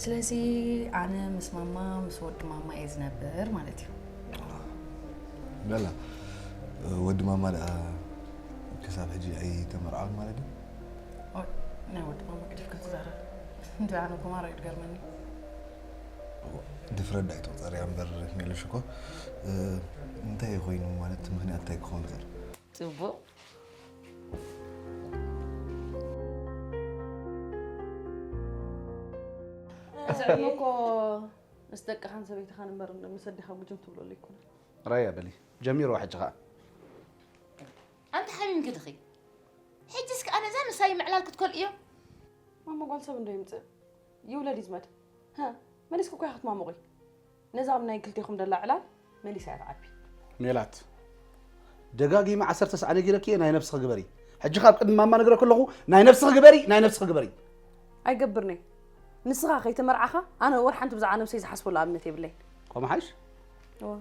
ስለዚ ኣነ ምስ ማማ ምስ ወዲ ማማ እየ ዝነብር ማለት እዩ። በላ ወዲ ማማ ደኣ ክሳብ ሕጂ ኣይተመርዓውን ማለት እዩ? ኦይ፣ ናይ ወዲ ማማ ገዲፍካ ትዛረብ። እንዲ ኣነ ጉማሮ እዩ ዝገርመኒ። ድፍረት ዳይ ተቑፀርያ እምበር ሜሉሽ እኮ እንታይ ኮይኑ ማለት ምክንያት እንታይ ክኸውን ይኽእል? ፅቡቕ። እሞ እኮ ምስ ደቅኻን ሰበይትኻን እምበር ምስ ኣዴኻ ጉጅም ትብለሉ ኣይኮነን። ራያ በሊ ጀሚርዋ ሕጂ ኸዓ። ኣንቲ ሓሚምኪ ድኺ? ሕጂ እስከ ኣነ እዛ ምሳይ ምዕላል ክትከልእዮ? ማማ ጓል ሰብ እንዶ ይምፅእ ይውለድ ይዝመድ። ሃ፣ መሊስኪ እኮ ኢኻ ክትማሙቒ። ነዛ ኣብ ናይ ክልቴኹም ደላ ዕላል መሊሳ እያ ትዓቢ። ሜላት ደጋጊመ ዓሰርተ ሰዓ ነጊረኪ እየ ናይ ነብስኺ ግበሪ። ሕጂ ካብ ቅድሚ ማማ ነግረኪ ኣለኹ ናይ ነብስኺ ግበሪ ናይ ነብስኺ ግበሪ። ኣይገብርን'የ። ንስኻ ከይተመርዓኻ ኣነ ወር ሓንቲ ብዛዕባ ነብሰይ ዝሓስበሉ ኣብነት የብለይን። ከምኡ ሓይሽ? እወ።